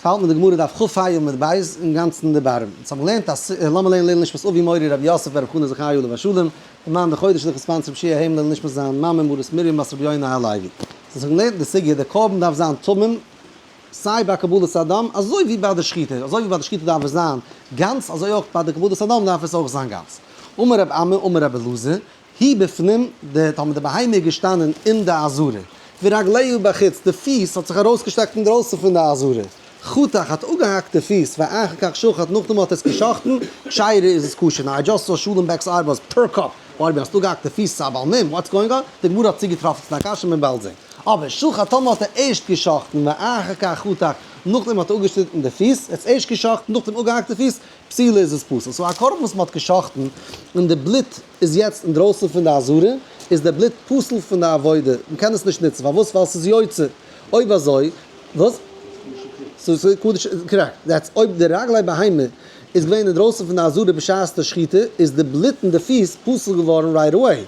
האלט מען די גמרא דף כ ה עמוד ב' אינגאנצן די בארעם. אונז האבן געלערנט אז לאמיר לערנען לעילוי נשמת אבי מורי רבי יוסף ברב חנא זכרי' עליו השלום, למען די חודש לכ' ספאנסער רבי שיע היים לעילוי נשמת זיין מאמע מרת מרים בת רבי יונה הלוי. אונז האבן געלערנט אין די סוגיא די קרבן דארף זיין תמים סיי ביי קבלת הדם אזוי ווי ביי די שחיטה, אזוי ווי ביי די שחיטה דארף עס זיין גאנץ אזוי אויך ביי די קבלת הדם דארף עס אויך זיין גאנץ. אמר רב אמי אמר רבי אלעזר, היא בפנים, די טאמער די בהמה איז געשטאנען אין די עזרה, ורגליה בחוץ, די פיס האט זיך ארויסגעשטעקט אינדרויסן פון די עזרה, חתך האט אפגעהאקט די פיס, ואחר כך שחט, נאכדעם האט ער עס געשחטן, כשרה איז עס כשר, now I just saw שלום בעק'ס eyebrows perk up, ווארט האסט אפגעהאקט די פיס צו א בעל מום, what's going on? די גמרא האט צוגעטראפן צו דיין קשיא מען באלד זען. אבער שחט טאמער האט ער ערשט געשחטן ואחר כך חתך, נאכדעם האט ער אפגעשניטן די פיס, ער האט עס ערשט געשחטן נאכדעם אפגעהאקט די פיס, פסולה איז עס פסול. so א קרבן וואס מען האט געשחטן און די בלוט איז יעצט אינדרויסן פון די עזרה, איז די בלוט פסול פון די עבודה, מען קען עס נישט נוצן, פארוואס? ווייל ס'איז יוצא. אויב אזוי, וואס? ס'איז קדוש, correct. יעצט אויב די רגלי בהמה איז געווען אינדרויסן פון די עזרה בשעת די שחיטה, איז די בלוט אין די פיס פסול געווארן right away.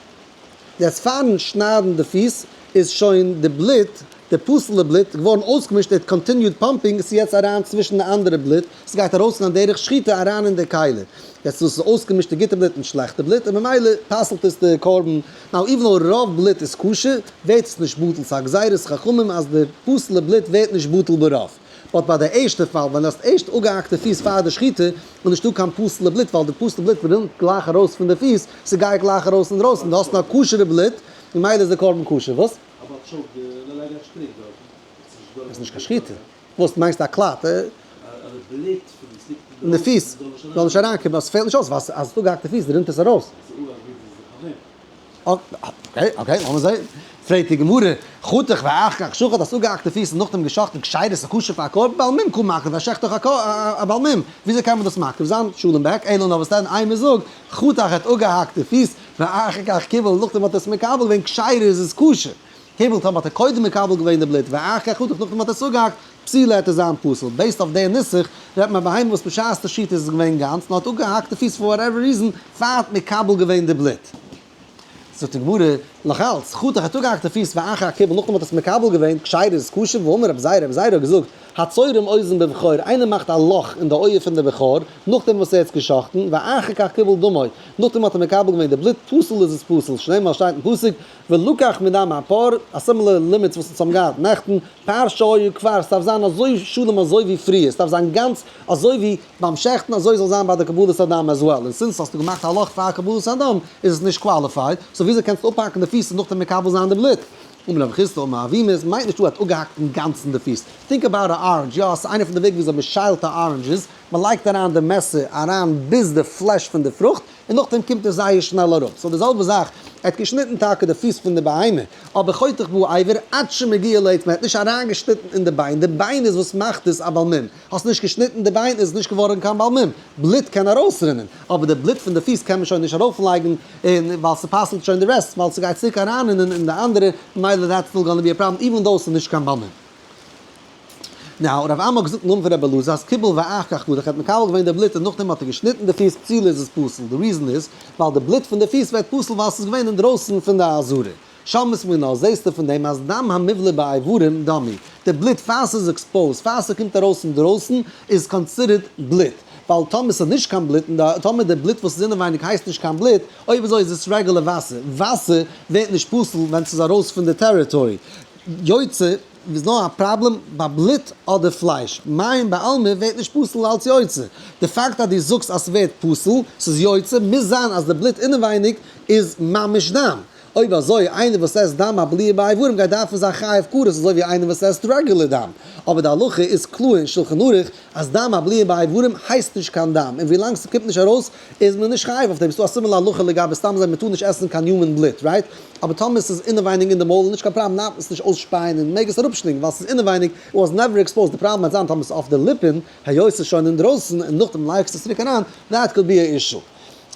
יעצט פארן שניידן די פיס איז שוין די בלוט, די פסול'ע בלוט, געווארן אויסגעמישט, it continued pumping, עס איז יעצט אריין צווישן די אנדערע בלוט, עס גייט ארויס אין דרך שחיטה אריין אין די כלי. יעצט דאס איז אויסגעמישטע גוטע בלוט מיט שלעכטע בלוט, און ממילא פסל'ט עס די קרבן. now even though רוב בלוט איז כשר, ווערט עס נישט בטל, ס'איז א גזירת חכמים אז די פסול'ע בלוט ווערט נישט בטל ברוב. but ביי די ערשטע פאל ווען דו האסט ערשט אפגעהאקט די פיס פאר די שחיטה איז נישטא קיין פסול'ע בלוט ווייל די פסול'ע בלוט רינט גלייך ארויס פון די פיס, ס'גייט גלייך ארויס אינדרויסן, דו האסט נאר כשר'ע בלוט, ממילא איז די קרבן כשר, וואס? איז נישט קיין שחיטה. וואס מיינסטו א clot? אין די פיס זאל נישט אריינקומען, עס פעלט נישט אויס ווייל אז האסט אפגעהאקט די פיס רינט עס ארויס. okay, okay, לאמיר זעהן. פרעגט די גמרא, חתך ואחר כך שחט, האסט אפגעהאקט די פיס און נאכדעם געשחט'ן כשרה איז כשר פאר א קרבן, בעל מום קא מקריב, ער שעכט דאך א בעל מום, וויאזוי קען מען דאס מקריב זיין? שלום בעק, אלא נאר וואס דען, אימא זאג, חתך האט אפגעהאקט די פיס, ואחר כך קיבל, נאכדעם האט ער עס מקבל געווען, כשרה איז עס כשר. קיבל טאמער האט ער קודם מקבל געווען די בלוט, ואחר כך חתך, נאכדעם האט ער עס אפגעהאקט, פסולה העט עס זיין פסול. based אויף די נוסח, רעדט מען א בהמה וואס בשעת די שחיטה איז עס געווען גאנץ, נאר האט אפגעהאקט די פיס for whatever reason, פאר האט מקבל געווען די בלוט. זאגט די גמרא, נאך אלץ, חתך האט אפגעהאקט די פיס ואחר הקיבל, נאכדעם האט עס מקבל געווען, כשרה איז כשר, והאמר רבי זירא, רבי זירא האט געזאגט, הצורם אוזן בבכור, איינער מאכט א לאך אין די אויער פון די בכור, נאכדעם וואס ער האט עס געשחט'ן, ואחר כך קיבל דמו, נאכדעם האט ער מקבל געווען די בלוט, פסול איז עס פסול, שנאמר שטייט אין פסוק, ולקח מדם הפר, א similar limits וואס אונז האבן געהאט נעכטן, פר שהיה כבר, ס'דארף זיין אזוי שלם אזוי ווי פריער, ס'דארף זיין גאנץ אזוי ווי ביים שעכטן אזוי זאל זיין ביי די קבלת הדם as well, און since האסטו געמאכט א לאך פאר קבלת הדם איז עס נישט qualified, so וויאזוי קענסטו אפהאקן די פיס און נאכדעם מקבל זיין די בלוט? אמר רב חסדא אמר אבימי, עס מיינט נישט דא האט אפגעהאקט אינגאנצן די פיס, think about a orange, יא ס'איז איינע פון די וועגן וויאזוי מ'שיילט א orange איז, מ'לייגט אריין די מעסער אריין ביז די flesh פון די פרוכט, און נאכדעם קומט עס זייער שנעל אראפ, so די זעלבע זאך, ער האט געשניטן טאקע די פיס פון די בהמה, אבער חותך באבר עד שמגיע לעצם, ער האט נישט אריינגעשניטן אין די ביין, די ביין איז וואס מאכט עס א בעל מום, האסט נישט געשניטן די ביין איז עס נישט געווארן קיין בעל מום, בלוט קען ארויסרינען, אבער די בלוט פון די פיס קען מען שוין נישט ארויפלייגן, און ווייל ס'פסל'ט שוין די rest, ווייל ס'גייט צוריק אריינרינען אין די אנדערע, ממילא that's still gonna be a problem, even though ס'איז נישט קיין בעל מום. now, רב אמי האט געזאגט אין נאמען פון רבי אלעזר אז קיבל ואחר כך חתך האט מקבל געווען די בלוט און נאכדעם האט ער געשניטן די פיס פסולה איז עס פסול, די reason איז ווייל די בלוט פון די פיס ווערט פסול ווייל ס'איז געווען אינדרויסן פון די עזרה. שמעת מינה, זעסטו פון דעם אז דם המובלע באיברים דמי, די בלוט פאר ס'איז exposed, פאר ס'קומט ארויס אינדרויסן, איז considered בלוט, ווייל טאמער ס'איז נישט קיין בלוט, און טאמער די בלוט וואס איז אינעווייניג הייסט נישט קיין בלוט, אויב אזוי איז עס רעגולער וואסער, וואסער ווערט נישט פסול ווען ס'איז ארויס פון די territory. יוצא איז נאר א פראבלעם ביי בלוט אדער פלייש, מים בעלמא ווערט נישט פסול אלץ יוצא, די פאקט אז דו זאגסט אז ס'ווערט פסול, ס'איז יוצא, מוז זיין אז די בלוט אינעווייניג איז ממש דם, אויב אזוי איינער וואס עסט דם הבלוע באיברים גייט דארפן זיין חייב כרת אזוי ווי איינער וואס עסט רעגולער דם, אבער די הלכה איז קלאר אין שלחן ערוך אז דם הבלוע באיברים הייסט נישט קיין דם און ווילאנג ס'קומט נישט ארויס איז מען נישט חייב אויף דעם, ס'דא א similar הלכה לגבי סתם אזוי מ'טאר נישט עסן קיין human בלוט, right? אבער טאמער ס'איז אינעווייניג אין די מויל איז נישט קיין פראבלעם דארף מען עס נישט אויסשפייען און מ'מעג עס אראפשלינגען ווייל ס'איז אינעווייניג, it was never exposed, די פראבלעם וועט זיין טאמער ס'איז אויף די ליפן, היות ס'איז שוין אינדרויסן און נאכדעם לייגסטו עס צוריק אריין, that could be a issue.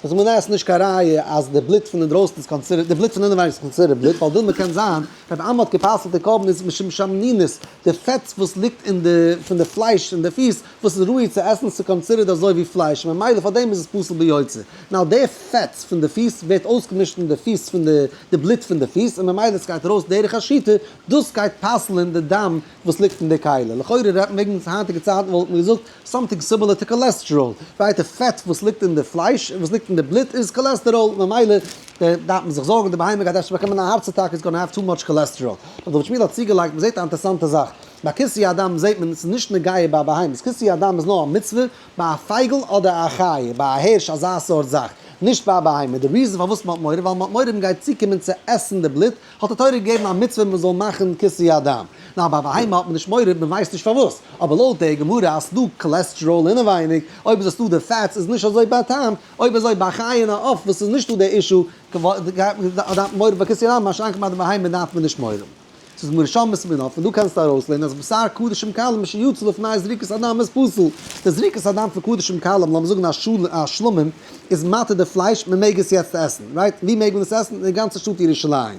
זאגט מען ניין עס איז נישט קיין ראיה אז די בלוט פון אינדרויסן איז considered, די בלוט פון אינעווייניג איז considered בלוט, ווייל דילמא קען זיין רבי אמי האט גע'פסל'ט די קרבן איז משום שמנונית, די פעטס וואס ליגט אין די פון די פלייש אין די פיס וואס איז ראוי צו עסן ס'איז considered אזוי ווי פלייש ממילא פאר דעם איז עס פסול ביוצא, now די פעטס פון די פיס ווערט אויסגעמישט אין די פיס פון די די בלוט פון די פיס און ממילא ס'גייט ארויס דרך השחיטה, דאס גייט פסל'ען די דם וואס ליגט אין די כלי, לכאורה רעדט מען וועגן היינטיגע צייטן וואלט מען געזאגט something similar to cholesterol, right די פעט וואס ליגט אין די פלייש וואס ליגט אין די בלוט איז cholesterol, ממילא דארף מען זיך זארגן די בהמה גייט אפשר באקומען א הארץ אטאקע איז gonna have too much cholesterol. נאר דוד שמואל האט צוגעלייגט, מען זעט א אינטערסאנטע זאך, ביי כיסוי הדם זעט מען עס איז נישט נוגע ביי בהמות, כיסוי הדם איז נאר א מצוה ביי א פייגל אדער א חיה, ביי א הערש אזא סארט זאך, נישט ביי א בהמה, די reason פארוואס מען האט מורא ווייל מען האט מורא מען גייט צוקומען צו עסן די בלוט, האט די תורה געגעבן א מצוה מען זאל מאכן כיסוי הדם. נאר ביי בהמה האט מען נישט מורא, מען ווייסט נישט פארוואס. אבער לויט די גמרא אז ס'דא cholesterol אינעווייניג, אויב איז עס דא די fats איז נישט אזוי באטעמט, אויב אזוי ביי חיה און א עוף וואס איז נישט דא די issue, דארף מען מורא פאר כיסוי הדם, מה שאין כן ביי די בהמה דארף מען נישט מורא האבן. ס'איז גמרא שמות מנא, פון דא קענסטו ארויסלערנען אז בשר קדשים קלים שיצא לפני זריקת הדם איז פסול. די זריקת הדם פון קדשים קלים, לאמיר זאגן א שלמים, איז מתיר די פלייש, מען מעג עס יעצט עסן, right? ווי מעג מען עס עסן? אין די גאנצע שטאט ירושלים.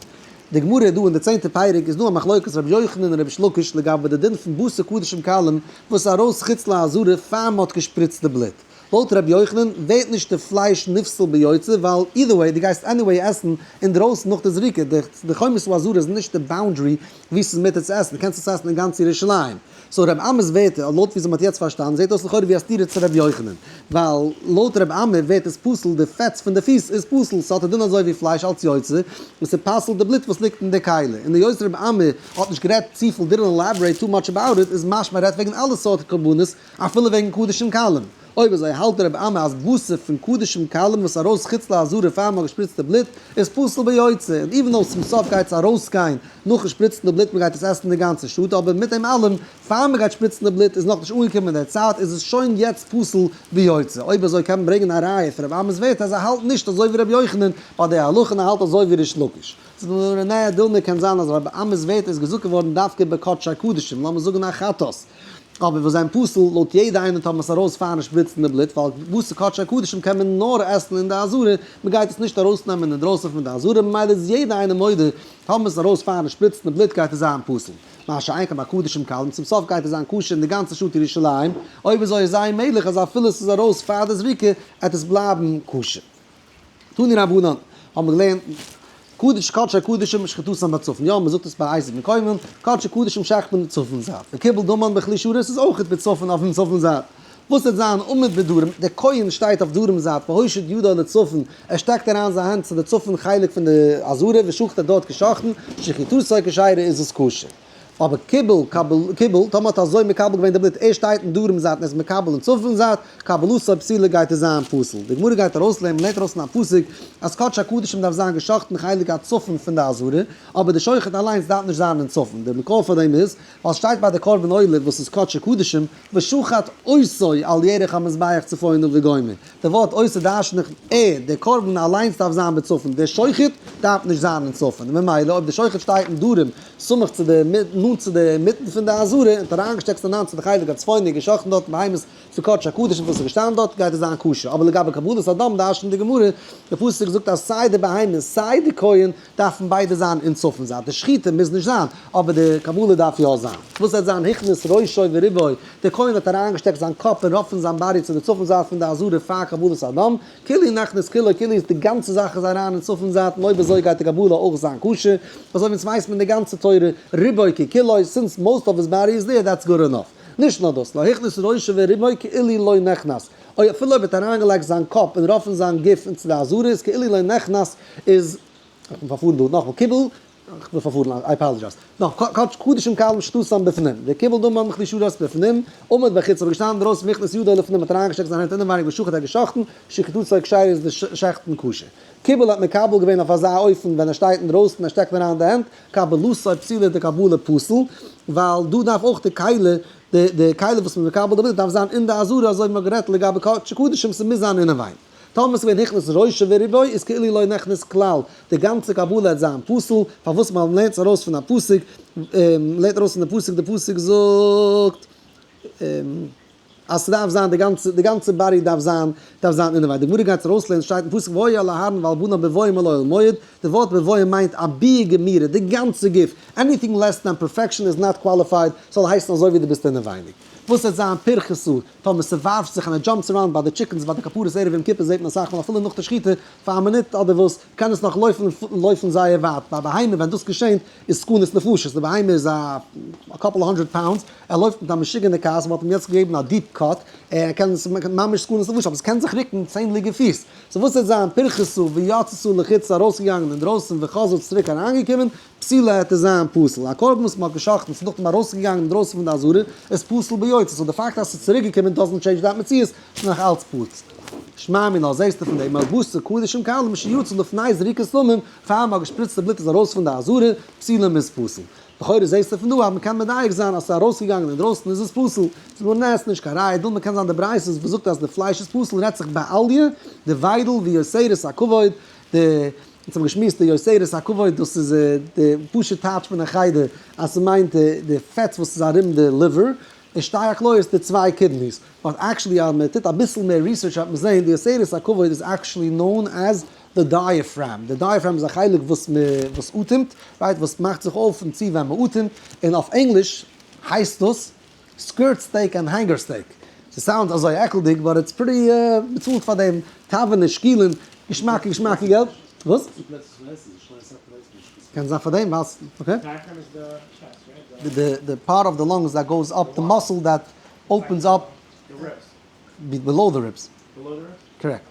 די גמרא דא אין די צענטע פרק איז דא א מחלוקת רבי יוחנן און ריש לקיש לגבי די דין פון בשר קדשים קלים וואס איז ארויס חוץ לעזרה פאר מען האט געשפריצט די בלוט. לויט רבי יוחנן ווערט נישט די פלייש נפסל ביוצא ווייל either way דו גייסט anyway עסן אינדרויסן נאך די זריקה, די חומת העזרה איז נישט די boundary ווי ס'איז מותר צו עסן, דו קענסט עס עסן אין גאנץ ירושלים. so רבי אמי'ס ווערטער, לויט וויאזוי מ'האט יעצט פארשטאנען, זעט אויס לכאורה ווי א סתירה צו רבי יוחנן. ווייל לויט רבי אמי ווערט עס פסול, די פעטס פון די פיס איז פסול, ס'האט א דין אזוי ווי פלייש אלץ יוצא, און ס'פסל'ט די בלוט וואס ליגט אין די כלי. און היות רבי אמי האט נישט גערעדט צופיל didn't elaborate too much about it, איז משמע ער רעדט וועגן אלע סארט קרבנות, אפילו וועגן קדשים קלים. אויב אזוי האלט רבי אמי אז בשר פון קדשים קלים וואס ארויס חוץ לעזרה פאר מ'האט געשפריצט די בלוט איז פסול ביוצא, און even though צום סוף גייט עס ארויסגיין נאכן שפריצן די בלוט מ'גייט עס עסן די גאנצע שטאט אבער מיט דעם אלעם פאר מ'גייט שפריצן די בלוט איז נאכנישט אנגעקומען דער צייט איז עס שוין יעצט פסול ביוצא. אויב אזוי קען מען ברענגען א ראיה פון רבי אמי'ס ווערטער אז ער האלט נישט אזוי ווי רבי יוחנן ביי די הלכה און ער האלט אזוי ווי ריש לקיש. ס'איז נאר נע דילמא קען זיין אז רבי אמי'ס ווערטער איז געזאגט געווארן דווקא בקדשי קדשים לאמיר זאגן א חטאת. אבער וואס זענען פסול לויט יעדע איינער טאר מען עס ארויס פארן שפריצן די בלוט ווייל בשר קדשי קדשים קען מען נאר עסן אין די עזרה, מען גייט עס נישט ארויס נעמען אינדרויסן פון די עזרה ממילא איז יעדע איינער מודה טאר מען עס ארויס פארן שפריצן די בלוט גייט עס זיין פסול. מה שאין כן ביי קדשים קלים צום סוף גייט עס זיין כשר אין די גאנצע שטאט ירושלים, אויב אזוי איז זייער מעגליך אז אפילו עס איז ארויס פאר די זריקה עט עס בלייבן כשר. תנו רבנן, האבן מיר געלערנט, קדש קדשי קדשים שחיטתן בצפון, יא מ'זאגט עס ביי עשו מקומן, קדשי קדשים שעכט מען צפון זייט, וקיבל דמן בכלי שרת איז אויכעט בצפון אויפן צפון זייט, וואס וועט זיין עמד בדרום, דער כהן שטייט אויף דרום זייט והושיט ידו לצפון, ער שטעקט אריין זיין האנט צו די צפון חלק פון די עזרה ושחט ער דארט געשאכטן, שחיטתו כשרה איז עס כשר. אבער קיבל, קבל, קיבל, טאמער האט אזוי מקבל געווען די בלוט, ער שטייט אין דרום זייט און איז מקבל אין צפון זייט, קבלתו פסולה גייט עס זיין פסול. די גמרא גייט ארויסלערנען, מ'לערנט ארויס פון א פסוק, אז קדשי הקדשים דארף זיין געשאכטן חלק הצפון פון די עזרה, אבער די שוחט אליינס דארף נישט זיין אין צפון. די מקור פאר דעם איז, ווייל ס'שטייט ביי די קרבן עולה וואס איז קדשי קדשים, ושחט אותו על ירך המזבח צפונה וגומר. די ווארט אותו דרש'נט איך ער, דער קרבן אליינס דארף זיין בצפון, דער שוחט דארף נישט זיין אין צפון, ממילא אויב דער שוחט שטייט אין דרום סמוך צו די נאנט צו די מיטן פון די עזרה און האט אריינגעשטעקט זיין האנט צו די חלק הצפוני און געשחט'ן דארט בהמות צו קדשי הקדשים וואס איז געשטאנען דארט גייט עס זיין כשר, אבער לגבי קבלת הדם דרש'נט די גמרא, די פסוק זאגט אז סיי די בהמה סיי די כהן דארפן ביידע זיין אין צפון זייט, די שחיטה מוז נישט זיין, אבער די קבלה דארף יא זיין. וואס וועט זיין הכניס ראשו ורובו, דער כהן האט אריינגעשטעקט זיין קאפ און רוב פון זיין body צו די צפון זייט פון די עזרה פאר קבלת הדם, כאילו נכנס כולו, כאילו איז די גאנצע זאך איז אריין אין צפון זייט, און אויב אזוי גייט די קבלה אויך זיין כשר, אזוי ווי אונז ווייסט מען די גאנצע תורה רובו ככולו, since most of his body is there that's good enough. נישט נאר דאס, לא הכניס ראשו ורובו כאילו לא נכנס, אוי אפילו אויב ער האט אריינגעלייגט זיין קאפ און רוב פון זיין גוף אין צו די עזרה איז כאילו לא נכנס איז, איך בין פארפארן דא, נאכאמאל קיבל, איך בין פארפארן, I apologize, נאך קדש קדשים קלים שחיטתן בפנים, וקיבל דמן בכלי שרת בפנים, עמד בחוץ אבער געשטאנען אינדרויסן והכניס ידו לפנים האט אריינגעשטעקט זיין הענט אינעווייניג ושחט האט געשחטן, שחיטתו כשרה איז די שעכטן כשר. קיבל האט מקבל געווען אויף אזא אופן ווען ער שטייט אינדרויסן ער שטעקט אריין די הענט, קבלתו פסולה די קבלה פסול, ווייל דא דארף אויך די כלי די די כלי וואס מ'איז מקבל די בלוט דארף זיין אין די עזרה אזוי ווי מ'האט גערעדט לגבי קדשי קדשים ס'מוז זיין אינעווייניג. טאמער ס'געווען הכניס ראשו ורובו איז כאילו לא נכנס כלל, די גאנצע קבלה העט זיין פסול, פארוואס ווייל מ'לערנט עס ארויס פון א פסוק, מ'לערנט ארויס פון די פסוק, די פסוק זאגט. אז ס'דארף זיין די גאנצע, די גאנצע body דארף זיין, דארף זיין אינעווייניג. די גמרא גייט עס ארויסלערנען, שטייט אין פסוק והיה אל אהרן ואל בניו בבואם אל אוהל מועד, די ווארט בבואם מיינט א ביאה גמורה, די גאנצע גוף, anything less than perfection is not qualified, ס'זאל הייסן אזוי ווי דו ביסט אינעווייניג. וואס וועט זיין פרחתו, טאמער ס'ווארפט זיך און ער jumps around ביי די chickens ביי די כפרות ערב יום כיפור זעט מען אסאך מאל אפילו נאך די שחיטה פאר א מינוט אדער וואס, קען עס נאך לויפן און לויפן זייער ווייט, ביי בהמה ווען דאס געשענט איז סכנת נפשות, די בהמה איז א couple hundred pounds, ער לויפט מיט א משוגענע כעס, מ'האט אים יעצט געגעבן א deep cut, ער קען עס ממש סכנת נפשות, אבער עס קען זיך רוקן צענדליגע פיס, so וואס וועט זיין פרחתו ויצתה לחוץ ארויסגעגאנגען אינדרויסן וחזרה צוריק אריינגעקומען, פסולה העט עס זיין פסול, א קרבן וואס מ'האט גע'שחט'ן ס'איז נאכדעם ארויסגעגאנגען אינדרויסן פון די עזרה איז פסול ביוצא, so די פאקט אז ס'איז צוריקגעקומען doesn't change that מציאות, ס'איז נאך אלץ פסול. שמע מינה זעסטו פון דעם אז בשר קדשים קלים שיצא לפני זריקת דמים, פאר מ'האט געשפריצט די בלוט איז ארויס פון די עזרה, פסולים איז פסול. לכאורה זעסטו פון דא אז מ'קען מדייק זיין אז ס'איז ארויסגעגאנגען אינדרויסן איז עס פסול. ס'איז נאר נס נישט קיין ראיה, דילמא קען זיין די ברייתא וואס זאגט אז די פלייש איז פסול רעדט זיך באליה, די וויידל ויותרת הכבד, די אונז האבן געשמועסט די יותרת הכבד דאס איז די פשוט טייטש פון א חדר אז ס'מיינט די פעטס וואס איז ארום די liver, און שתי הכליות די צוויי kidneys, but actually אז מען טוט אביסל מער research וועט מען זעהן די יותרת הכבד איז actually known as the diaphragm, די diaphragm איז א חלק וואס מען וואס אטעמט, right, וואס מאכט זיך אויף און צו ווען מען אטעמט, און אויף ענגליש הייסט דאס skirt steak and hanger steak, ס' sound אזוי עקלדיג but it's pretty באצאלט פאר דעם תבנית שקילין, געשמאקע געשמאקע געלט, וואס? קען זיין פאר דעם ווייל okay. די part of the lungs that goes up the muscle that opens up below the ribs. Correct.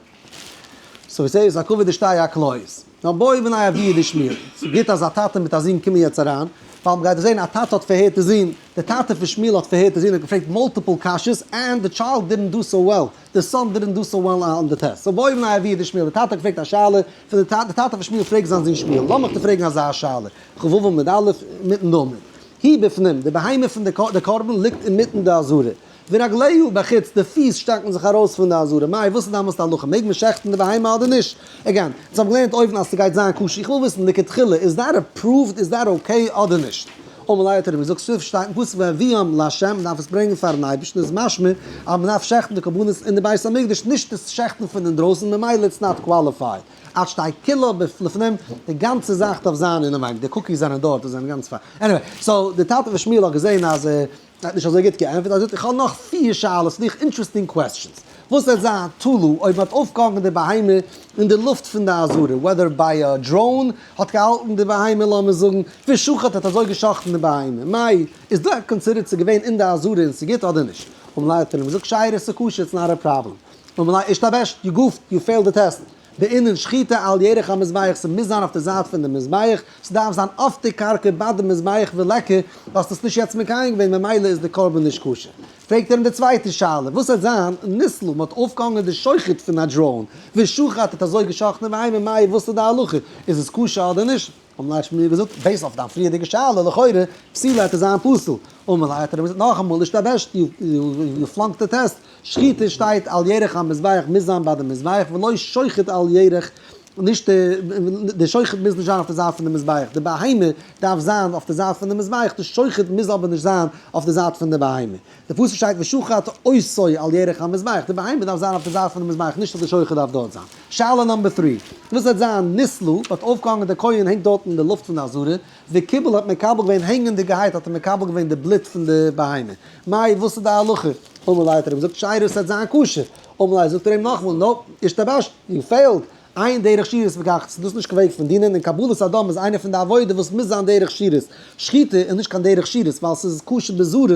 So זיי איז א כבוד די שתי הכליות. נאר בעו בני אבוה דשמואל. ס'איז גוט אז א טאטע מיט א זון קומען יעצט אריין, ווייל מ'גייט דא זען א טאטע האט פארהערט די זון, די טאטע פון שמואל האט פארהערט די זון, האט געפרעגט multiple קשיות, and the child didn't do so well, the son didn't do so well on the test. So בעו בני אבוה דשמואל, די טאטע האט געפרעגט א שאלה, פון די טאטע, די טאטע פון שמואל פרעגט זיין זון שמואל, לאמיך דיר פרעגן אזא שאלה, כ"ו עמוד א', מיטן נאמען. היא בפנים, די בהמה פון די קרבן ליגט אינמיטן די עזרה. ורגליה בחוץ, די פיס שטעקן זיך ארויס פון די עזרה, מאי, וואס איז דעמאלס די הלכה, מעג מען שעכטן די בהמה אדער נישט? Again, אונז האבן געלערנט אויבן אז ס'גייט זיין כשר, איך וויל וויסן לכתחילה, איז that approved, איז that okay אדער נישט? אמר ליה האט ער אים געזאגט, ס'שטייט אין פסוק והביאם לה', מ'דארף עס ברענגען פארן אייבערשטן, איז משמע אז מ'דארף שעכטן די קרבנות אין די בית המקדש, נישט עס שעכטן פון אינדרויסן, ממילא it's not qualified. עד שתהא כולה לפנים, די גאנצע זאך דארף זיין אינעווייניג, די cookies זענען דארט, זיי זענען גאנץ פיין. Anyway, so די טאטע פון שמואל האט געזען אז ער האט נישט אזוי גוט געענטפערט, ער זאגט איך האב נאך פיר שאלות פאר דיך, interesting questions. וואס וועט זיין תלה אויב מ'האט אויפגעהאנגען די בהמה אין די לופט פון די עזרה, whether by a drone האט געהאלטן די בהמה לאמיר זאגן, ושחט האט אזוי גע'שחט'ן די בהמה, מאי, איז דא considered ס'איז געווען אין די עזרה און ס'גוט אדער נישט? אמר ליה האט ער אים געזאגט כשרה ס'כשר it's not a problem. אמר ליה השתבשת, you goofed, you failed the test. בעינן שחיטה על ירך המזבח, ס'מוז זיין אויף די זייט פון די מזבח, ס'דארף זיין אויף די קרקע ביי די מזבח וליכא, האסט עס נישט יעצט מקיים געווען ממילא איז די קרבן נישט כשר. פרעגט ער אים די צווייטע שאלה, וואס וועט זיין נתלה, מ'האט אויפגעהאנגען די שוחט פון א drone, ושחט האט אזוי גע'שחט'ן בהמה מאי וואס איז די הלכה, איז עס כשר אדער נישט? אמר ליה האט שמואל געזאגט, based אויף דיין פריערדיגע שאלה לכאורה פסולה העט עס זיין פסול. אמר ליה האט ער אים געזאגט נאכאמאל השתבשת, you flunked the test, שחיטה שטייט על ירך המזבח מוז זיין ביי די מזבח ולא שוחט על ירך, נישט די שוחט מוז נישט זיין אויף די זייט פון די מזבח, די בהמה דארף זיין אויף די זייט פון די מזבח, די שוחט מוז אבער נישט זיין אויף די זייט פון די בהמה. די פסוק שטייט ושחט אותו על ירך המזבח, די בהמה דארף זיין אויף די זייט פון די מזבח, נישט אז די שוחט דארף דארט זיין. שאלה number three, וואס וועט זיין נתלה, האט אויפגעהאנגען די כהן הענגט דארט אין די לופט פון די עזרה, וקיבל האט מקבל געווען הענגענדיגערהייט האט ער מקבל געווען די בלוט פון די בהמה, מאי וואס איז די הלכה? אמר ליה האט ער אים געזאגט כשרה ס'וועט זיין כשר, אמר ליה זאגט ער אים נאכאמאל nope, השתבשת, you failed, אין דרך שירות בכך, ס'איז דאס נישט קיין וועג פון דינען, און קבלת הדם איז איינע פון די עבודה וואס מוז זיין דרך שירות, שחיטה איז נישט קיין דרך שירות ווייל ס'איז כשר בזרות,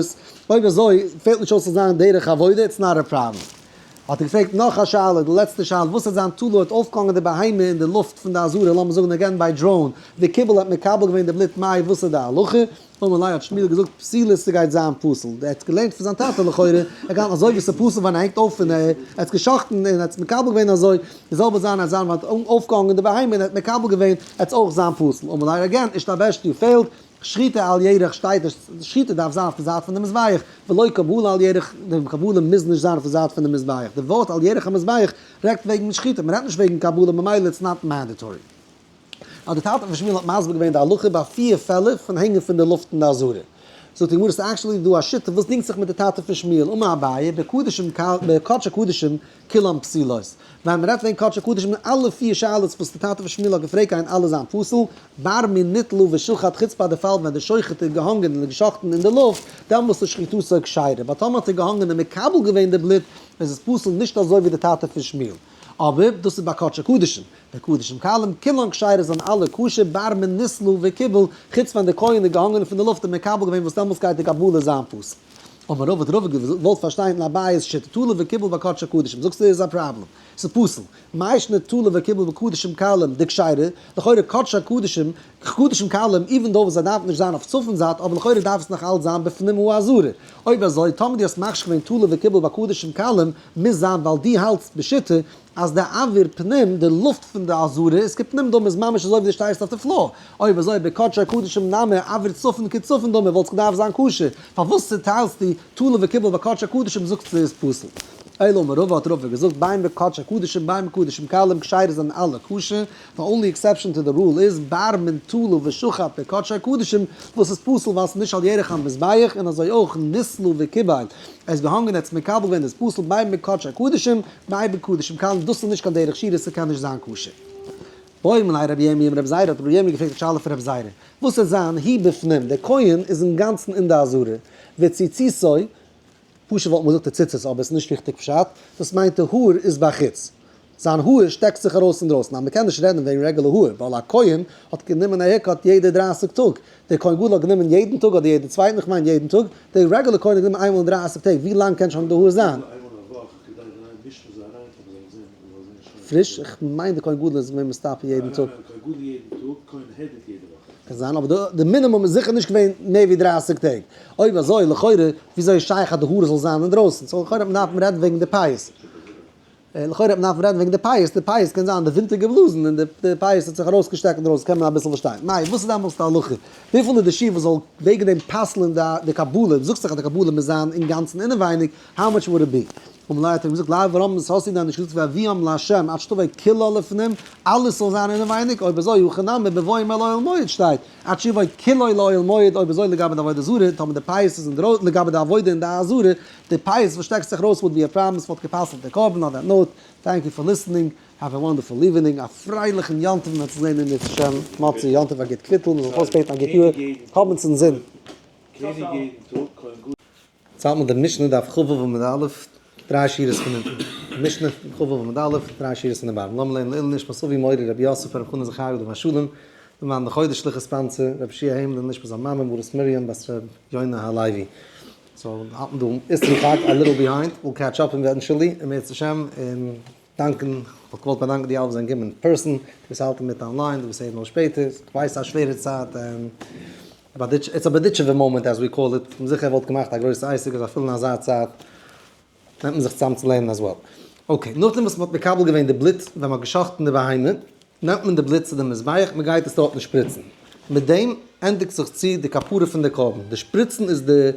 אויב אזוי פעלט נישט אויס צו זיין דרך עבודה, it's not a problem. האט ער געפרעגט נאך א שאלה, די לעצטע שאלה, וואס וועט זיין תלה האט אויפגעהאנגען די בהמה אין די לופט פון די עזרה, לאמיר זאגן again by drone, וקיבל האט מקבל געווען די בלוט מאי וואס איז די הלכה? אמר ליה האט שמואל געזאגט פסולה ס'גייט זיין פסול, ער האט געלערנט פון זיין טאטע לכאורה, ער געהאלטן אזוי ווי ס'פסול ווען ער הענגט אויף און ער האט גע'שחט'ן און ער האט מקבל געווען אזוי, די זעלבע זיין אז זיין האט אויפגעהאנגען די בהמה און ער האט מקבל געווען עטס אויך זיין פסול, אמר ליה again השתבשת you failed, שחיטה על ירך שטייט נישט, שחיטה דארף זיין אויף די זייט פון די מזבח, ולא קבלה על ירך, די קבלה מוז נישט זיין אויף די זייט פון די מזבח, די ווארט על ירך המזבח רעדט וועגן שחיטה, מ'רעדט נישט וועגן קבלה ממילא it's not mandatory. אז די טאטע פון שמואל האט מסביר געווען די הלכה ביי פיר פעלער פון הענגען פון די לופט אין די עזרה. זאגט די גמרא ס'איז actually דא א שיטה וואס דינגט זיך מיט די טאטע פון שמואל, אמר אביי, בקדשים בקדשי קדשים כולם פסולות. ווען מ'רעדט וועגן קדשי קדשים אלע פיר שאלות וואס די טאטע פון שמואל האט געפרעגט גייען אלע זיין פסול, בר מניתלה ושחט חוץ ביי די פאל ווען די שוחט איז געהאנגען און געשחט'ן אין די לופט, דעמאלס איז שחיטתו כשרה, but טאמער האט ער געהאנגען און מקבל געווען די בלוט איז עס פסול נישט אזוי ווי די טאטע פון שמואל. אבער דאס איז ביי קדשי קדשים. ביי קדשים קלים כולן כשרות זענען אלע כשר בר מניתלה וקיבל, חוץ ווען די כהן איז געהאנגען פון די לופט און מקבל געווען וואס דעמאלס גייט די קבלה זיין פסול. אמר רבא האט רבא געוואלט פארשטיין אין אביי'ס שיטה תלה וקיבל ביי קדשי קדשים זאגסטו איז א פראבלעם ס'איז פסול מאי שנא תלה וקיבל בקדשים קלים דכשרי לכאורה קדשי קדשים קדשים קלים even though וואס זיי דארפן נישט זיין אויף צפון זייט אבער לכאורה דארף עס נאך אלץ זיין בפנים העזרה אויב אזוי טאמער דו האסט מכשיר געווען תלה וקיבל ביי קדשים קלים מוז זיין ווייל דו האלטסט בשיטה אז די אוויר פנים, די לופט פון די עזרה, איז כפנים דמי, איז ממש אזוי ווי דו שטייסט אויף די floor. אויב אזוי בקדשי קדשים נמי, אוויר צפון כצפון דמי, וואלט עס געדארפט זיין כשר. פארוואס צוטיילסטו תלה וקיבל בקדשי קדשים זאגסטו איז פסול? אלא אמר רבא האט רבא געזאגט בין בקדשי קדשים בין בקדשים קלים כשרות זענען אלע כשר, the only exception to the rule איז בר מן תלה ושחט בקדשי קדשים וואס איז פסול ווייל ס'איז נישט על ירך המזבח און אזוי אויך נתלה וקיבל ער איז געהאנגען ער האט עס מקבל געווען איז פסול בין בקדשי קדשים בין בקדשים קלים דאס איז נישט קיין דרך שירה ס'קען נישט זיין כשר. בעא מיניה רבי ירמי' מרבי זירא האט רבי ירמי' געפרעגט א שאלה פון רבי זירא וואס וועט זיין הוא בפנים דער כהן איז אינגאנצן אין די עזרה וציציתו פשוט וואלט מען געזאגט די ציצית אבער עס איז נישט ריכטיג פשט, דאס מיינט די האר איז בחוץ, זיין האר שטעקט זיך ארויס אינדרויסן, אז מען קען נישט רעדן וועגן רעגולער האר, ווייל א כהן האט גענומען א haircut יעדע 30 טאג, דער כהן גדול האט גענומען יעדן טאג אדער יעדן צווייטן, איך מיין יעדן טאג, דער רעגולער כהן האט גענומען איינמאל אין 30 טעג, ווי לאנג קען שוין די האר זיין? פריש? איך מיין די כהן גדול איז געווען מסתפר יעדן טאג. קען זיין, אבער די מינימום איז זיכער נישט געווען מער ווי 30 טעג. אויב אזוי לכאורה וויאזוי איז שייך אז די האר זאל זיין אינדרויסן? so לכאורה דארף מען רעדן וועגן די פאות. לכאורה דארף מען רעדן וועגן די פאות, די פאות קען זיין די ווינט האט געבלאזן און די פאות האט זיך ארויסגעשטעקט אינדרויסן קען מען אביסל פארשטיין. מאי, וואס איז דעמאלטס די הלכה? וויפיל איז די שיעור וואס זאל וועגן דעם פסל'ן די קבלה? דו זאגסט דאך אז די קבלה מוז זיין אינגאנצן אינעווייניג, how much would it be? אמר ליה האט ער אים געזאגט, לאו רמז האסטו דען נישט געזאגט והביאם לה' עד שתבוא כולה לפנים, אלעס זאל זיין אינעווייניג, אויב אזוי הכא נמי בבואם אל אוהל מועד שטייט, עד שיבוא כולו לאוהל מועד, אויב אזוי לגבי די עבודה זרה, טאמער די פאות איז אינדרויסן, לגבי די עבודה אין די עזרה, די פאות וואס שטעקט זיך ארויס would be a problem, ס'וואלט גע'פסל'ט די קרבן, on that note, thank you for listening, have a wonderful evening, א פרייליכן יום טוב, מ'וועט זיך זען אם ירצה השם מוצאי יום טוב א גוט קוויטל, מ'זאל זיך אויסבעטן א גוט יאר, האבן אונז אינזין. צייט מען די משנה דף כ"ו עמוד א', דריי שורות פון אונטן. משנה כ"ו עמוד א', דריי שורות פון די bottom. לאמיר לערנען לעילוי נשמת אבי מורי רבי יוסף ברב חנן זכריה עליו השלום, למען די חודש שליחות sponsor, רבי שיע היימלען נשמת זיין מאמע מרת מרים בת ר' יונה הלוי. so האלט מען דא איסרי חג a little behind, we'll catch up eventually, אם ירצה השם, און דאנקען, כ'וואלט געוואלט באדאנקען די אלע וואס זענען געקומען אין person, די וואס האלטן מיט online, די וואס הערן אויס שפעטער, כ'ווייס ס'איז א שווערע צייט, און it's a בארדיטשובער moment as we call it, כ'בין זיכער ער וואלט געמאכט א גרויסע עסק אז אפילו אין אזא צייט נעמט מען זיך צוזאם צו לערנען as well. okay, נאכדעם וואס מ'האט מקבל געווען די בלוט ווען מ'האט גע'שחט'ן די בהמה, נעמט מען די בלוט צו די מזבח, מ'גייט עס דארטן שפריצן. מיט דעם ענדיגט זיך צו די כפרה פון די קרבן. די שפריצן איז די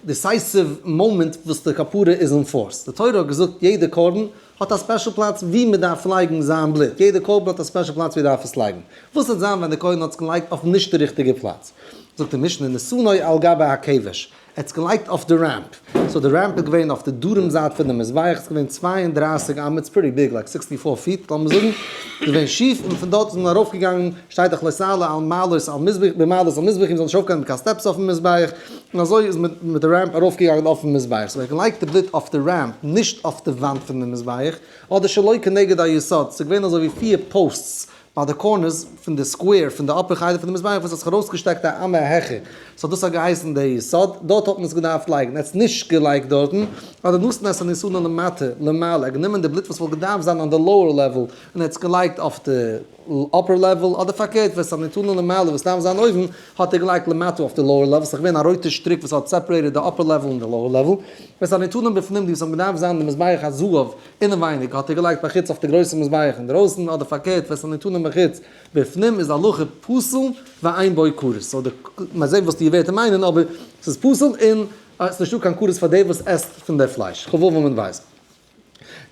decisive moment וואס די כפרה איז אין force. די תורה האט געזאגט יעדע קרבן האט א special פלאץ וואו מען דארף לייגן זיין בלוט, יעדע קרבן האט א special פלאץ וואו ער דארף עס לייגן. וואס וועט זיין ווען די כהן האט עס געלייגט אויף נישט די ריכטיגע פלאץ? זאגט די משנה נתנו על גבי הכבש, ער האט עס געלייגט אויף די ramp, so די ramp איז געווען אויף די דרום זייט פון די מזבח, עס איז געווען 32 אמה, it's pretty big, like 64 feet לאמיר זאגן, איז געווען שיף, און פון דארט איז מען ארויפגעגאנגען, שטייט דאך לא תעלה על מעלות על מזבח, במעלות על מזבחי, מען זאל נישט ארויפגיין מיט קיין steps אויפן מזבח, און אזוי איז מען מיט די ramp ארויפגעגאנגען אויפן מזבח, so ער האט געלייגט די בלוט אויף די ramp, נישט אויף די וואנט פון די מזבח, אדער שלא כנגד היסוד, ס'איז געווען אזוי ווי פיר posts ביי די corners פון די square פון די upper חלק פון די מזבח וואס האט זיך ארויסגעשטעקט א אמה העכער, so דאס האט געהייסן די יסוד, דארט האט מען עס געדארפט לייגן, ער האט עס נישט געלייגט דארטן, אדער נתן את הניתנים למטה למעלה, ער האט גענומען די בלוט וואס וואלט געדארפט זיין אן די lower level און ער האט עס געלייגט אויף די upper level, אדער פארקערט ואת הניתנים למעלה וואס דארף זיין אויבן האט ער געלייגט למטה אויף די lower level, ס'איז געווען א רויטע שטריק וואס האט separated די upper level און די lower level, ואת הניתנים בפנים די וואס האבן געדארפט זיין די מזבח הזהב אינעווייניג האט ער געלייגט בחוץ אויף די גרויסע מזבח אינדרויסן, אדער פארקערט ואת הניתנים בחוץ בפנים איז הלכה פסול ואין בו כרת, so די מ'זעט וואס די ווערטער מיינען אבער ס'איז פסול און ס'איז נישטא קיין כרת פאר דער וואס עסט פון די פלייש, כ"ו עמוד ב'.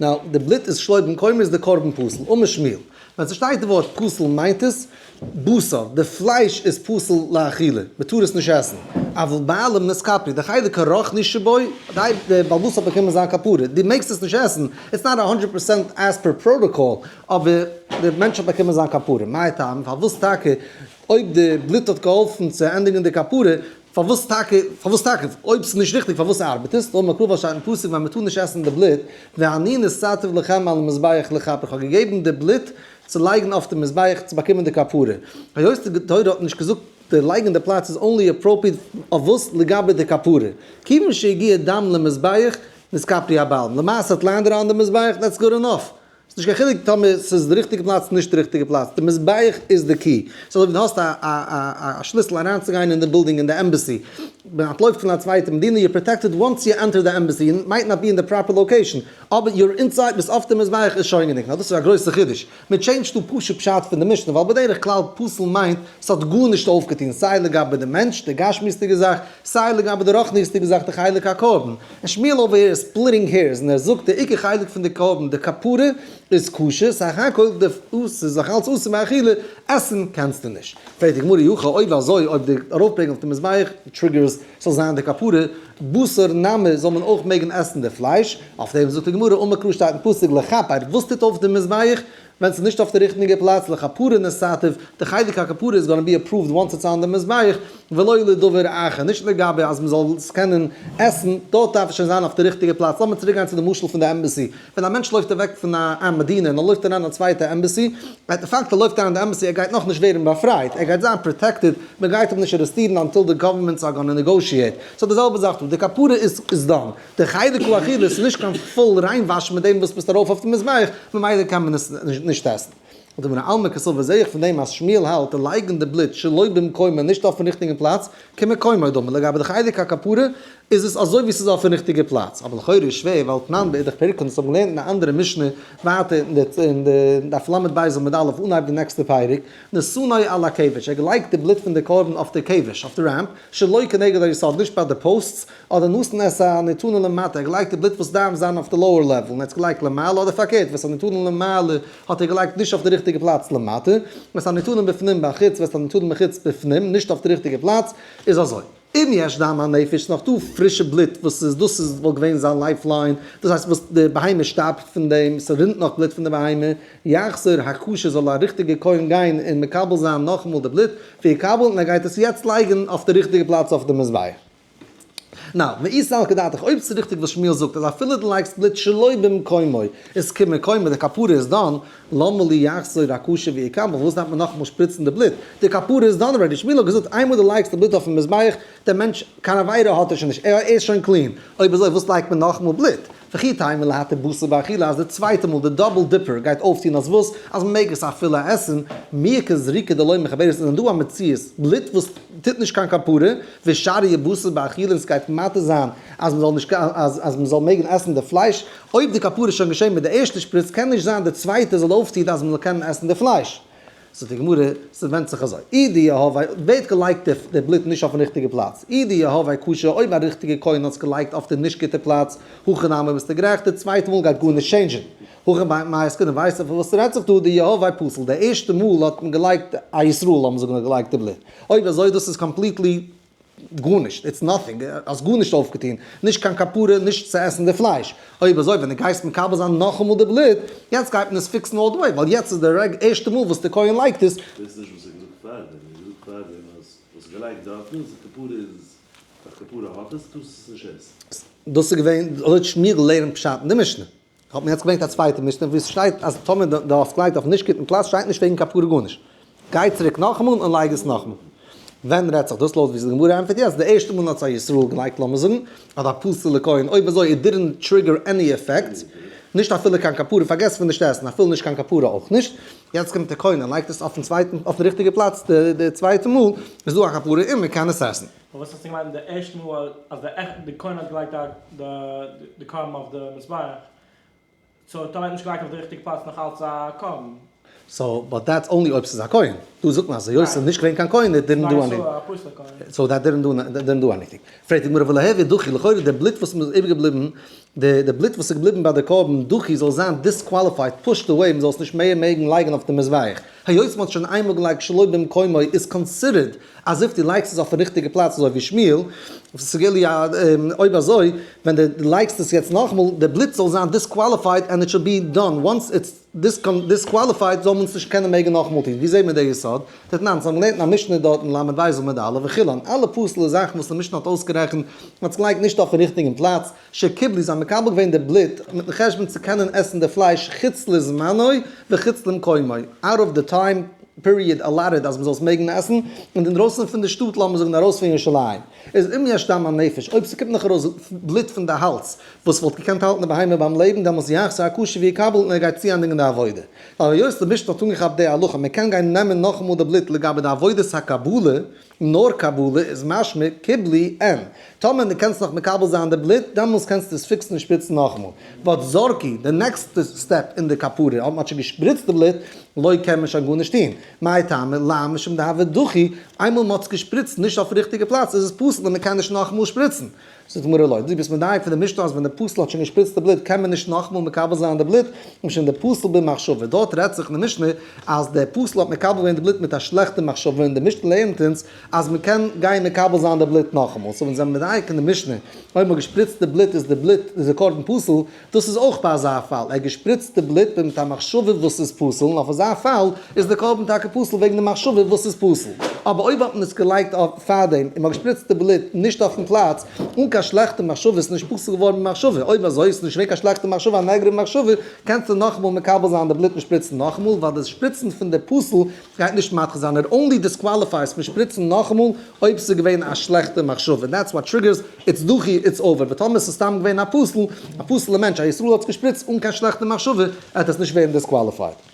Now, די בלוט איז שלא במקומו איז די קרבן פסול. אמר שמואל. ווען ס'שטייט די ווארט פסול מיינט עס בשר, די פלייש איז פסול לאכילה, מ'טאר עס נישט עסן. אבל בעלים נתכפרו, די חלק הרוחני שבו, די בעל הבית האט באקומען זיין כפרה, דו מעגסט עס נישט עסן, it's not a hundred percent as per protocol, אבער די מענטש האט באקומען זיין כפרה. מאי טעמא, פארוואס טאקע אויב די בלוט האט געהאלפן צו ענדיגן די כפרה, פארוואס טאקע, פארוואס טאקע, אויב ס'איז נישט ריכטיג פארוואס ארבעט עס? דאמר קרא שטייט אין פסוק ווען מ'טאר נישט עסן די בלוט, ואני נתתיו לכם על המזבח לכפר, איך האב געגעבן די בלוט צו לייגן אויף די מזבח צו באקומען די כפרה. היות די תורה האט נישט געזאגט די לייגן די פלאץ איז only appropriate אויף וואס לגבי די כפרה. כיוון שהגיע דם למזבח נתכפרו הבעלים. למעשה האט landed on די מזבח, that's good enough. ס'איז נישט קיין חילוק טאמער ס'איז די ריכטיגע פלאץ אדער נישט די ריכטיגע פלאץ, די מזבח איז די key. ס'איז אזוי ווי דו האסט א א א שליסל אריינצוגיין אין די בילדינג אין די embassy, ווען אנטלויפט פון א צווייטע מדינה you're protected once you enter די embassy, you might not be in the proper location, אבער you're inside ביסט אויף די מזבח איז שוין גענוג. נאר דאס איז א גרויסע חידוש. מען change ט דא פשוט פשט פון די משנה, ווייל בדרך כלל פסול מיינט ס'האט גארנישט אויפגעטון סיי לגבי די מענטש, די גשמיות'דיגע זאך, סיי לגבי די רוחניות'דיגע זאך די חלק הקרבן. און שמואל over here איז splitting hairs און ער זאגט די עיקר חלק פון די קרבן די כפרה איז כשר, סך הכל די אויס איז נאך אלץ אסור באכילה, עסן קענסטו נישט. פרעגט די גמרא אי הכי אויב אזוי אויב די ארויפברענגען אויף די מזבח triggers ס'זאל זיין די כפרה, בשר נמי זאל מען אויך מעגן עסן די פלייש, אויף דעם זאגט די גמרא אמר קרא שטייט אין פסוק לכפר וואס טוט אויף די מזבח ווען ס'איז נישט אויף די ריכטיגע פלאץ לכפרה נתתיו, די חלק הכפרה איז gonna be approved once it's on די מזבח, ולא לדבר אחר, נישט לגבי אז מ'זאל עס קענען עסן, דארט דארף עס שוין זיין אויף די ריכטיגע פלאץ, לאמיר צוריק גיין צו די משל פון די embassy, ווען א מענטש לויפט אוועק פון א מדינה און ער לויפט אריין אין א צווייטע embassy, at the fact ער לויפט אריין אין די embassy ער גייט נאכנישט ווערן באפרייט, ער גייט זיין protected, מ'גייט אים נישט ארעסטירן until די governments are gonna negotiate, so די זעלבע זאך דא, די כפרה איז done. די חלק האכילה איז נישט קיין full ריינוואשן מיט דעם וואס ביסט ארויף אויף די מזבח, ממילא קען מען עס נישט עסן. און די מנהל מקסובא זעה איך פון דעם אז שמואל האלט די לייגן די בלוט שלא במקומו נישט אויפן ריכטיגן פלאץ, כמקומו דמי, לגבי די חלק הכפרה איז עס אזוי ווי ס'איז אויפן ריכטיגע פלאץ, אבער לכאורה איז שווער ווייל תנן באידך פירקא אונז האבן געלערנט אין א אנדערע משנה ווייטער אין די דף לב עמוד א' אנהייב די נעקסטע פרק, נתנו על הכבש, ער האט געלייגט די בלוט פון די קרבן אויף די כבש, אויף די ramp, שלא כנגד היסוד, נישט ביי די posts, אדער נתן את הנתונה למטה, ער האט געלייגט די בלוט וואס דארף זיין אויף די lower level, און ער האט עס געלייגט למעלה, אדער פארקערט, ואת הנתונה למעלה האט ער געלייגט נישט אויף די ריכטיגע פלאץ למטה, ואת הנתונה בפנים בחוץ, ואת הנתונה מחוץ בפנים, נישט אויף די ריכטיגע פלאץ, איז אזוי. אם יש דם הנפש, נאך דא פרישע בלוט וואס איז דאס איז וואלט געווען זיין lifeline, דאס הייסט וואס די בהמה שטארבט פון דעם, ס'רינט נאך בלוט פון די בהמה, יחזור הכשר זאל א ריכטיגע כהן גיין און מקבל זיין נאכאמאל די בלוט, ויקבל און ער גייט עס יעצט לייגן אויף די ריכטיגע פלאץ אויף די מזבח. Now, ואי סלקא דעתך, אויב ס'איז ריכטיג וואס שמואל זאגט אז אפילו דו לייגסט בלוט שלא במקומו איז כמקומו, די כפרה איז done, למה לי יחזור הכשר ויקבל, פארוואס דארף מען נאכאמאל שפריצן די בלוט? די כפרה איז done already, שמואל האט געזאגט איינמאל דו לייגסט די בלוט אויפן מזבח, דער מענטש, קיין עבירה האט ער שוין נישט, ער איז שוין clean, אויב אזוי וואס לייגט מען נאכאמאל בלוט? וכי תימא להתיר בשר באכילה אז די צווייטע מאל די double dipper גייט אויפטון אז וואס? אז מ'מעג עס אפילו עסן, מי איכא זריקה דלא מכפרת איז דען דא א מציאות בלוט וואס טוט נישט קיין כפרה, ושריא בשר באכילה און סגייט מתיר זיין אז מ'זאל נישט אז מ'זאל מעגן עסן די פלייש, אויב די כפרה איז שוין געשען מיט די ערשטע שפריץ קען נישט זיין די צווייטע זאל אויפטון אז מ'זאל קענען עסן די פלייש. זאגט די גמרא, ס'ווענדט זיך אזוי, אי דיהביה ווערט געלייגט די בלוט נישט אויפן ריכטיגע פלאץ, אי דיהביה כשר אויב א ריכטיגע כהן האט עס געלייגט אויף די נישט גוטע פלאץ, הכי נמי ביסטו גערעכט, די צווייטע מאל גייט גארנישט change ן. הכא במאי עסקינן ווייסט ער פון וואס ס'רעדט זיך דא, דיהביה פסול, די ערשטע מאל האט מען געלייגט א ישראל האבן זיי געלייגט די בלוט, אויב אזוי דאס איז completely גארנישט, it's nothing, האסט גארנישט אויפגעטון, נישט קיין כפרה, נישט צו עסן די פלייש. אויב אזוי ווען דו גייסט מקבל זיין נאכאמאל די בלוט, יעצט גייט מען עס fix ן all the way, ווייל יעצט איז די ערשטע מאל וואס די כהן לייגט עס. דאס איז נישט וואס ער האט געזאגט פארדעם, ער האט געזאגט פארדעם אז וואס געלייגט דארטן איז די כפרה איז א כפרה האט עס, טארסט עס נישט עסן. דאס איז געווען לויט שמואל לערנט פשט אין די משנה. האט מען יעצט געברענגט א צווייטע משנה וואו עס שטייט אז טאמער דו האסט געלייגט אויפן נישט גוטן פלאץ שטייט נישט וועגן כפרה גארנישט. גיי צוריק נאכאמאל און לייג עס נאכאמאל. ווען רעדט זיך דאס לויט ווי די גמרא ענטפערט יעצט, די ערשטע מאל האט א ישראל געלייגט לאמיר זאגן, אדער א פסול'ע כהן, אויב אזוי it didn't trigger any effect, נישט אפילו קיין כפרה, פארגעס פון נישט עסן, אפילו נישט קיין כפרה אויך נישט, יעצט קומט דער כהן און לייגט עס אויפן צווייטן אויפן ריכטיגע פלאץ די צווייטע מאל, איז דא א כפרה און מען קען עס עסן. פארוואס האסטו געמיינט די ערשטע מאל אז די כהן האט געלייגט די קרבן אויף די מזבח? So טאמער האט נישט געלייגט אויף די ריכטיגע פלאץ נאך אלץ א קרבן? So, but that's only אויב ס'איז א כהן. דא זאגט מען אז היות ס'איז נישט געווען קיין כהן, it didn't do anything. So that didn't do didn't do anything. פרעגט די גמרא ולהוי דחי, לכאורה די בלוט וואס איז איבערגעבליבן, די די בלוט וואס איז געבליבן ביי די קרבן דחי זאל זיין disqualified, pushed away, מ'זאל עס נישט מער מעגן לייגן אויף די מזבח. היות מ'האט שוין איינמאל געלייגט שלא במקומו איז considered as if דו לייגסט עס אויפן ריכטיגע פלאץ אזוי ווי שמואל, ס'געלי א אויב אזוי ווען דו לייגסט עס יעצט נאכאמאל די בלוט זאל זיין disqualified and it should be done once it's disqualified זאל מען עס נישט קענען מעגן נאכאמאל טון. ווי זעהט מען די יסוד? דתנן, זיי האבן געלערנט אין א משנה דארט אין ל' בית עמוד א' וכולן, אלע פסול'ע זאכן וואס די משנה האט אויסגערעכנט, מען האט עס געלייגט נישט אויפן ריכטיגן פלאץ, שקיבלו, זיי האבן מקבל געווען די בלוט מיטן חשבון צו קענען עסן די פלייש חוץ לזמנו וחוץ למקומו, out of the time period allotted אז מען זאל עס מעגן עסן, און אינדרויסן פון די שטאט לאמיר זאגן ארויס פון ירושלים. איז אם יש דם הנפש, אויב ס'קומט נאך ארויס בלוט פון די האלז וואס וואלט געקענט האלטן די בהמה ביים לעבן, דעמאלס יחזור הכשר ויקבל און ער גייט צוענדיגן די עבודה. ווייל היות די משנה האט אנגעכאפט די הלכה מען קען גיין נעמען נאכאמאל די בלוט לגבי די עבודת הקבלה, נאר קבלה איז משמע קיבלו אין. טאמער דו קענסט נאך מקבל זיין די בלוט, דעמאלס קענסטו עס פיקסן און שפריצן נאכאמאל. But זרקו, די next ע step אין די כפרה, אויב מען האט שוין געשפריצט די בלוט, לא קען מען שוין גארנישט טון. מאי טעמא, לאו משום דהוה דחי, איינמאל מען האט עס געשפריצט נישט אויפן ריכטיגע פלאץ איז עס פסול און מען קען נישט נאכאמאל שפריצן. זאגט די גמרא לא, דו ביסט מדייק פון די משנה אז ווען די פסול האט שוין געשפריצט די בלוט קען מען נישט נאכאמאל מקבל זיין די בלוט, משום דפסל במחשבה, דארט רעדט זיך אין די משנה אז דער פסול האט מקבל געווען די בלוט מיט א שלעכטע מחשבה און די משנה לערנט אונז אז מען קען גיין מקבל זיין די בלוט נאכאמאל, so ווען זיי זענען מדייק אין די משנה אויב מען האט געשפריצט די בלוט איז די בלוט איז די קרבן פסול, דאס איז אויך ביי אזא פאל, ער האט געשפריצט די בלוט מיט א מחשבה וואס איז פסול, און אויף אזא פאל איז די קרבן טאקע פסול וועגן די מחשבה וואס איז פסול. אבער אויב האט מען עס געלייגט אויף פארדעם און מען האט געשפריצט די בלוט נישט אויפן פלאץ, אן קיין שלעכטע מחשבה, איז נישט פסול געווארן במחשבה. אויב אזוי איז נישט געווען קיין שלעכטע מחשבה, א negative מחשבה, קענסטו נאכאמאל מקבל זיין די בלוט און שפריצן נאכאמאל, ווייל די שפריצן פון די פסול גייט נישט מדחה זיין, it only disqualifies פון שפריצן נאכאמאל אויב ס'איז געווען א שלעכטע מחשבה, that's what triggers, it's דחי, it's over, אבער טאמער ס'איז סתם געווען א פסול, א פסול'ע מענטש, א ישראל האט עס געשפריצט אן קיין שלעכטע מחשבה, וועט עס נישט ווערן disqualified.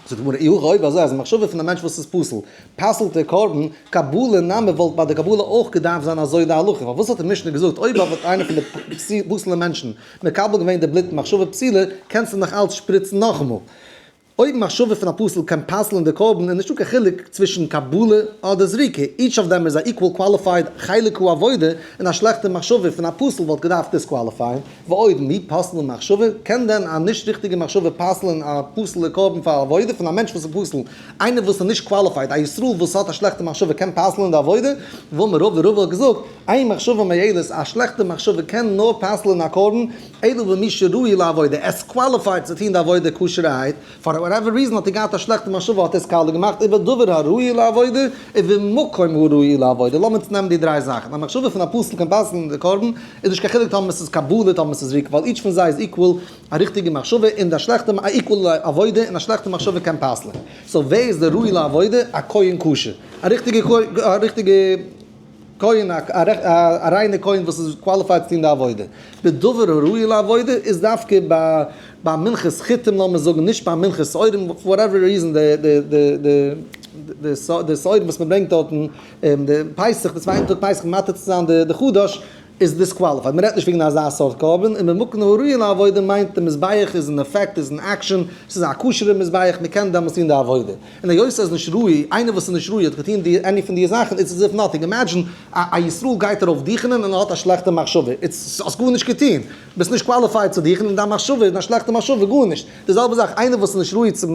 זאגט די גמרא, אי הכי אויב אזוי אז מחשבה פון א מענטש וואס איז פסול, פסל'ט דער קרבן, קבלה נמי וואלט ביי די קבלה אויך געדארפט זיין אזוי די הלכה, פארוואס האט די משנה געזאגט אויב האט איינער פון די פסול'ע מענטשן מקבל געווען די בלוט מחשבה פסולה, קענסטו נאך אלץ שפריצן נאכאמאל? אויב מחשבה פון א פסול קען פסל'ן די קרבן איז נישטא קיין חילוק צווישן קבלה אדער זריקה, each of them איז א equal qualified חלק העבודה, און א שלעכטע מחשבה פון א פסול וואלט געדארפט disqualify ען, ועוד מי פסל'ן מחשבה, קען דען א נישט ריכטיגע מחשבה פסל'ן א פסול'ע קרבן פאר עבודה פון א מענטש וואס איז פסול, איינער וואס איז נישט qualified, א ישראל וואס האט א שלעכטע מחשבה קען פסל'ן די עבודה, ואמר רבא, רבא האט געזאגט, אין מחשבה מועלת, א שלעכטע מחשבה קען נאר פסל'ן א קרבן, אלא במי שראוי לעבודה, ער איז qualified צו טון די עבודה כשר'ערהייט, for whatever reason האט ער געהאט א שלעכטע מחשבה האט ער עס קאליע געמאכט ובדבר הראוי לעבודה ובמקום הראוי לעבודה, לאמיר צונעמען די דריי זאכן, א מחשבה פון א פסול קען פסל'ן די קרבן, איז נישט קיין חילוק טאמער עס איז קבלה טאמער עס איז זריקה, ווייל each פון זיי איז equal א ריכטיגע מחשבה און א שלעכטע א equal עבודה און א שלעכטע מחשבה קען פסל'ן, so ווער איז די ראוי לעבודה? א כהן כשר, א ריכטיגע א ריכטיגע. כהן, א ריינע כהן וואס איז qualified צו טון די עבודה. בדבר הראוי לעבודה איז דווקא ביי מנחת חיטים לאמיר זאגן, נישט ביי מנחת שעורים, for whatever reason די שעורים וואס מען ברענגט דארטן די פסח, די צווייטן טאג פסח מתיר צו זיין די חדש, איז disqualified. מען רעדט נישט וועגן אזא סארט קרבן, און במקום הראוי לעבודה מיינט די מזבח איז אין effect, איז אין action, ס'איז א כשר'ע מזבח, מען קען דעמאלס טון די עבודה. און היות ער איז נישט ראוי, איינער וואס איז נישט ראוי האט געטון די any פון די זאכן, it's as if nothing, imagine א ישראל גייט ארויף דוכענען און ער האט א שלעכטע מחשבה, it's האסט גארנישט געטון, ביסט נישט qualified צו דוכענען, דיין מחשבה איז א שלעכטע מחשבה, גארנישט, די זעלבע זאך איינער וואס איז נישט ראוי צו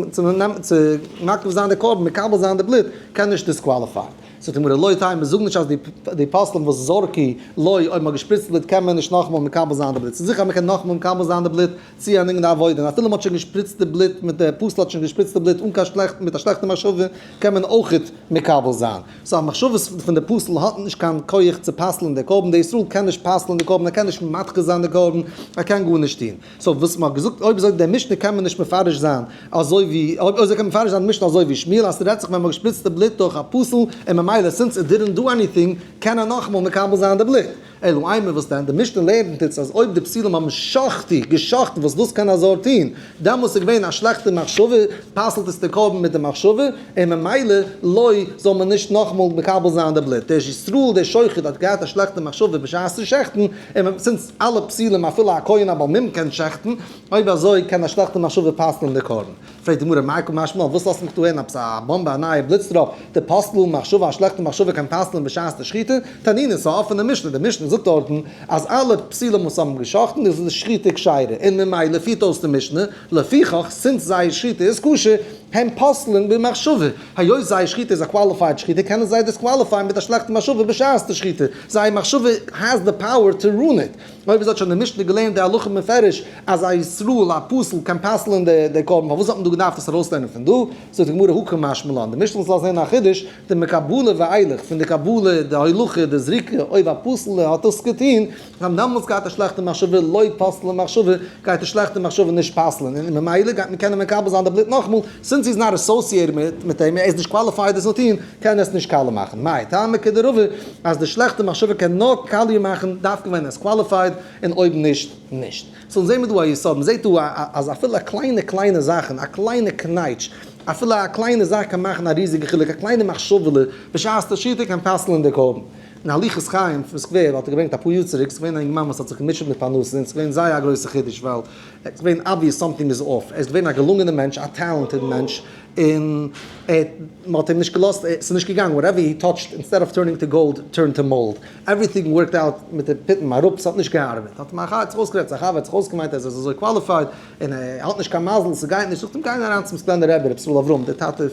צו מקריב זיין די קרבן, מקבל זיין די בלוט, קען נישט disqualified. זאגט די גמרא לא תימא, מיר זאגן נישט אז די פסלים וואס זרקו לא, אויב מען האט געשפריצט בלוט קען מען נישט נאכאמאל מקבל זיין די בלוט, ס'איז זיכער אז מען קען נאכאמאל מקבל זיין די בלוט צו ענדיגן די עבודה, און אפילו מען האט שוין געשפריצט די בלוט מיט די פסל האט שוין געשפריצט די בלוט אן קיין שלעכט מיט א שלעכטע מחשבה קען מען אויכעט מקבל זיין. so א מחשבות פון די פסל האט נישט קיין כח צו פסל'ן די קרבן, די ישראל קען נישט פסל'ן די קרבן, ער קען נישט מדחה זיין די קרבן, ער קען גארנישט טון. so וואס מ'האט געזאגט אויב אזוי די משנה קען מען נישט מפרש זיין אזוי ווי אויב אזוי קען מען מפרש זיין די משנה אזוי ווי שמואל אז ס'רעדט זיך ווען מ'האט געשפריצט די בלוט דורך א פסול און ממילא since it didn't do anything קען ער נאכאמאל מקבל זיין די בלוט. אלא אימא וואס דען? די משנה לערנט אונז אז אויב די פסילים האבן שחטו, געשחטן, וואס דאס קען א זר טון, דעמאלס איז געווען א שלעכטע מחשבה, פסל'ט עס די קרבן מיט די מחשבה, און ממילא לא זאל מען נישט נאכאמאל מקבל זיין די בלוט. דער ישראל דער שוחט האט געהאט א שלעכטע מחשבה בשעת'ן שעכטן, און since אלע פסילים אפילו א כהן א בעל מום קען שעכטן, אויב אזוי קען א שלעכטע מחשבה פסל'ן די קרבן. פרעגט די גמרא מאי קא משמע לן, וואס לאזט מיך דא הערן עפעס א באמבע א נייע בליץ דערויף, דפסלה מחשבה א שלעכטע מחשבה קען פסל'ן בשעת די שחיטה, תנינא ס'איז א אפענע משנה, די משנה זאגט דארטן אז אלע פסילים וואס האבן געשחט'ן איז די שחיטה כשרה, און ממילא פירט אויס די משנה, לפיכך since זייער שחיטה איז כשר, הם פוסלין במחשבה, היות זייער שחיטה איז א qualified שחיטה קענען זיי disqualify ען מיט א שלעכטע מחשבה בשעת די שחיטה, זייער מחשבה has the power to ruin it. אויב אזוי האט שוין די משנה געלערנט די הלכה מפרש אז א ישראל א פסול קען פסל'ען די קרבן, פארוואס האט מען דא געדארפט עס ארויסלערנען פון דא? זאגט די גמרא הא קא משמע לן, די משנה זאל זען א חידוש, דמקבלה ואילך, פון די קבלה, די הולכה, די זריקה, אויב א פסול האט דאס געטון, האבן דעמאלטס געהאט א שלעכטע מחשבה, לא פסלה מחשבה, גייט די שלעכטע מחשבה נישט פסל'ען, און ממילא גייט מען קענען מקבל זיין די בלוט נאכאמאל, since he's not associated מיט אים, ער איז נישט qualified עס צו טון, קען ער עס נישט קאליע מאכן. מאי טעמא כדרבא, אז די שלעכטע מחשבה קען נאר קאליע מאכן דווקא ווען ער איז qualified, און אויב נישט, נישט. so זעהן מיר דא א יסוד, מען זעהט דא אז אפילו א קליינע קליינע זאכן, א קליינע קנייטש, אפילו א קליינע זאך קען מאכן א ריזיגע חילוק, א קליינע מחשבה'לע בשעת די שחיטה קען פסל'ען די קרבן. אין הליכות חיים פון סקווער האט ער געברענגט אפאר יאר צוריק, ס'איז געווען א אינגערמאן וואס האט זיך געמוטשעט מיט פרנסה און ס'איז געווען זייער א גרויסע חידוש ווייל עס איז געווען obvious something is off, ער איז געווען א געלונגענער מענטש, א talented מענטש, און ער האט, מען האט אים נישט געלאזט, עס איז נישט געגאנגען, whatever he touched, instead of turning to gold, turned to mold, everything worked out מיט די פיטם אראפ, עס האט נישט געארבעט, האט אים א חבר זיך אויסגערעדט, זיין חבר האט זיך אויסגעמיינט אז ער איז אזוי qualified, און ער האט נישט קיין מזל, ס'גייט נישט, זאגט אים גיי אריין צום סקולענער רבי, רבי ישראל אברהם, דער טאטע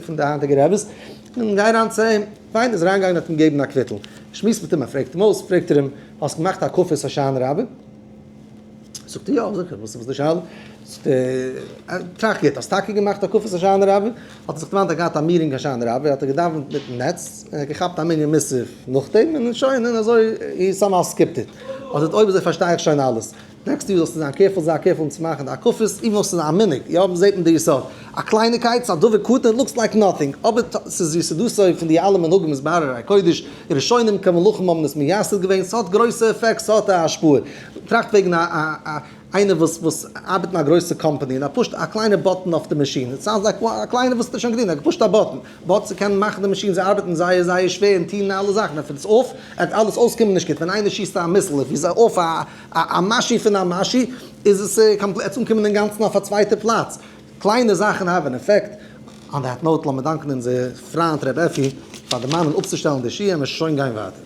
פון די היינטיגע רביס, און גיי אריין צו אים, פיין, איז אריינגעגאנגען האט אים געגעבן א קוויטל, שמועסט מיט אים, ער פרעגט אים אויס, פרעגט ער אים, האסט געמאכט הקפות הושענא רבה? זאגט ער יא, זיכער, וואס איז די שאלה? זאגט ער, טראכט גוט, האסט טאקע געמאכט הקפות הושענא רבה? האט ער זיך דערמאנט ער האט געהאט א meeting הושענא רבה, האט ער געדאווענט מיטן נץ, און ער האט געכאפט א מנין מוסף נאכדעם, און שוין, און אזוי he somehow skipped it. האט ער אויב אזוי פארשטיי איך שוין אלעס. next יאר זאלסטו זיין careful, זיי careful צו מאכן די הקפות, even אויב ס'איז א מנהג, יא, זעט מען די יסוד. א קלייניקייט, ס'איז א דבר קטן, looks like nothing, אבער ס'איז יסודותו פון די אלע מנהגים איז בהררי קודש, ראשונים כמלאכים האבן עס מייסד געווען, ס'האט גרויסע effects, ס'האט א השפעה. טראכט וועגן א א איינער וואס וואס ארבעט אין א גרויסע קאמפאני און ער push ט א קליינע button אויף די מאשין, it sounds like א קליינע וואס האט ער שוין געטון, ער האט גע push ט א button, but צו קענען מאכן די מאשין זיי ארבעטן זייער זייער שווער און טון אלע זאכן, אויב איז off וועט אלעס אויסקומען נישט גוט, ווען איינער שיסט א missile אויב איז off א א משהו פון א משהו איז עס קאמפלעט אנקומען אינגאנצן אויף א צווייטע פלאץ, קליינע זאכן האבן effect. On that note לאמיר דאנקן אונזער פריינט ר' אפי פאר דערמאנען אפצושטעלן די שיעור און שוין גיין ווייטער.